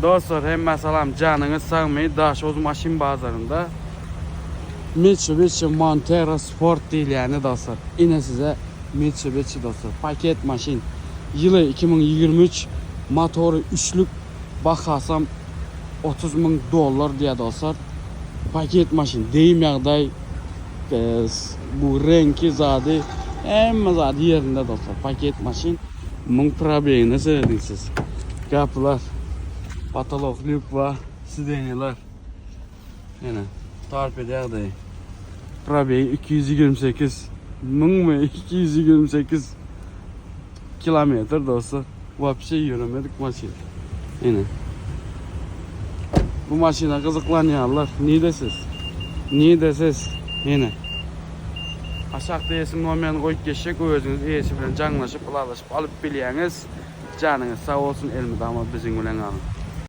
Dostlar hemmä salam janyňyz sagmy Daşoguz maşyn bazarynda Mitsubishi Montero Sport diýilýäni dostlar ine size Mitsubishi dostlar paket maşyn ýyly 2023 motory üçlük bahasam 30 müň dollar diýýär dostlar paket maşyn deýim ýagdaý bu reňki zady hemme zady ýerinde dostlar paket maşyn Muň probegine serediň siz. Gapylar, potolok, lýuk bar, sidenýeler. Ýene torped ýagdaýy. Probegi 228 müňmi 228 kilometr dostlar. Wapşe ýöremedik maşyn. Ýene. Bu maşyna gyzyklanýanlar, nide siz? Nide siz? Ýene. Aşakda eýesiniň nomerini goýup geçjek özüňiz eýesi bilen jaňlaşyp ylalaşyp alyp bilýäňiz. Janyňyz sag bolsun elmydama biziň bilen galyň.